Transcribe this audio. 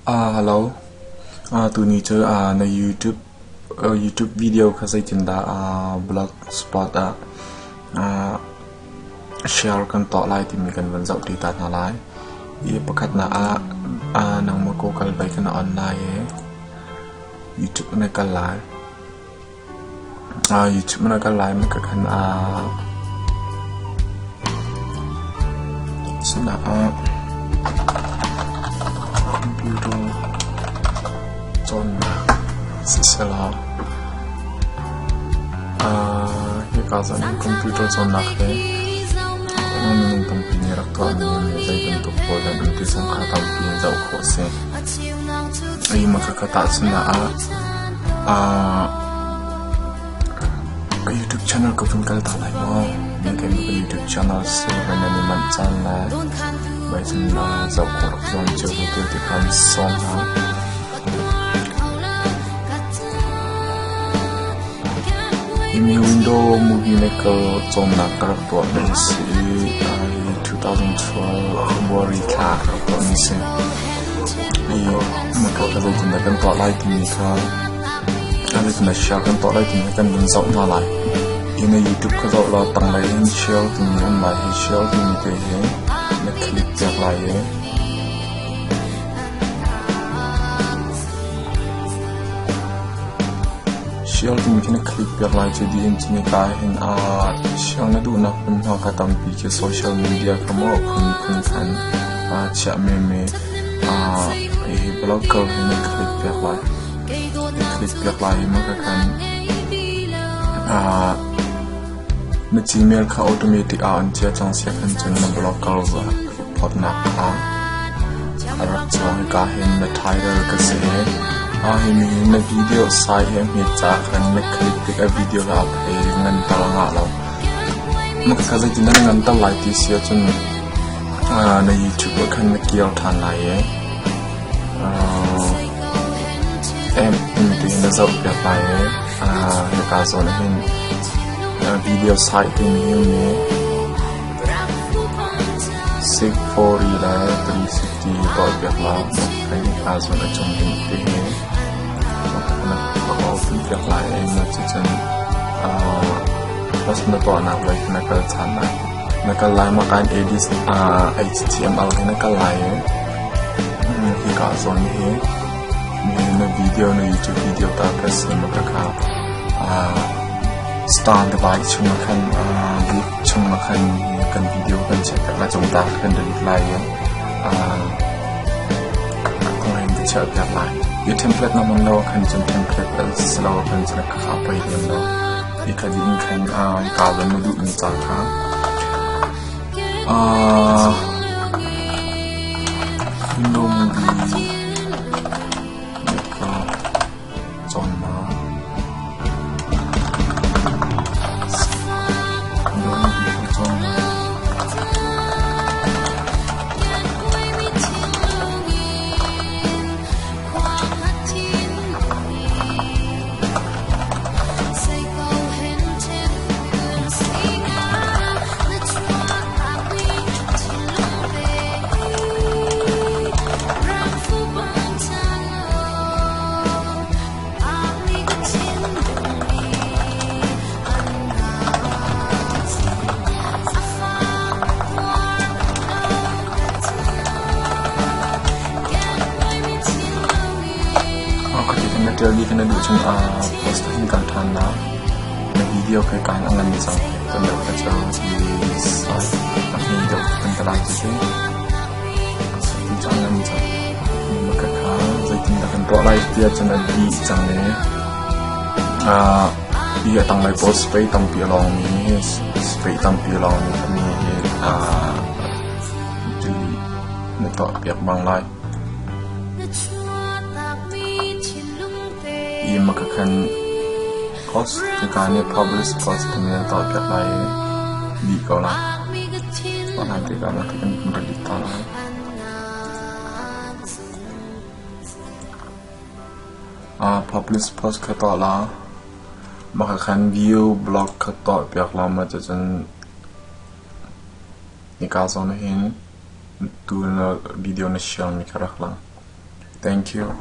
Hello. Tuni cu na YouTube video kha zeitindah blogspot ah share kan tuah lai timi kan van zoh ṭi ta hna lai. Hi pakhatnak ah nangmah Google bei kha na on lai i YouTube na kal lai. YouTube na kal lai ma ka khan sinah ah computer cawnnak siselaw hika zawn in computer cawnnak hi minung tampi nih rak tuahmi zei bantuk pawl dah an ti zong kha tampi in zoh khawh a si. Mah khakha tahchunhnak ah ka YouTube channel ka vun kal ta lai maw? Keimah ka YouTube channel si vai nan i manh caan le vai cun zoh khawh rak zuam cio ve te ti khan sawm hna. Himi Window Movie Maker cawnnak ka rak tuahmi a si i 2012 February thla ka rak tuahmi a si. I motor kha zeitindah kan tuah lai timi kha zeitindah share kan tuah lai timi kha kan vun zoh hna lai. Hi na YouTube kha zoh law tanglei hin share timi um lai. Hi share timi te hi na click piak lai i share timi khi na click piak lai cu dih in cun hika hin share na duhnak hmunhma kha tampi khi social media kha maw phunphun khan chiah meme Hihi blogger hi nan click piak lai. Na click piak lai i mah khan na Gmail kha automatic ah an chia cang sia khan cun na blogger phawtnak kha a rak chuak. Hika hin na title ka si. Himi hi na video size he hmet caah khan na click tik ah video kha a phei ngan tal a ngah lo. Mah kha zeitin dah na ngan tal lai ti si ahcun Na YouTube ah khan na kir ṭhan lai i app in tiin na zohpiak lai i hika zawn ah hin video site timi hi um i 640 le 360 tuahpiak law hika zawn a cung ding te hi na open piak lai i cucun post na tuahnak lei kha na kal ṭhan lai. Na kal lai ma kan edit HTML hi na kal lai i hika zawn hi na video na YouTube video ta ka si ma ka kha star device chung ah khan boot chung ah khan kan video kan check tak lai cung ta kan delete lai i kong in chiah piak lai. I template na hman lo khan cun template si lo khan cun ka kha poi lem lo. I kha dih in khan hika zawn na duhmi ca kha Window movie maker cawnnak Window movie cawnnak. Ṭial dih na duh cun post hin kal ṭhan na na video khi kaan a ngan cang. Kan deuh kha cu a hme deuh kan ta lai cu ti cu a ngan cang. Maka kha zeitindah kan tuah lai tiah cun a dih cang i hi a tanglei pawl space tampi a lawngmi space tampi a lawngmi mi hi na tuah piak bang lai. I maka khan post hika nih publish post timi na tuah piak lai i dih ko lai. Tuah hlan tikah na kan delete ta lai. Publish post kha tuah la. Maka khan view blog kha tuah piak la ma cucun hika zawn ah hin tu na video na share mi kha rak lang. Thank you.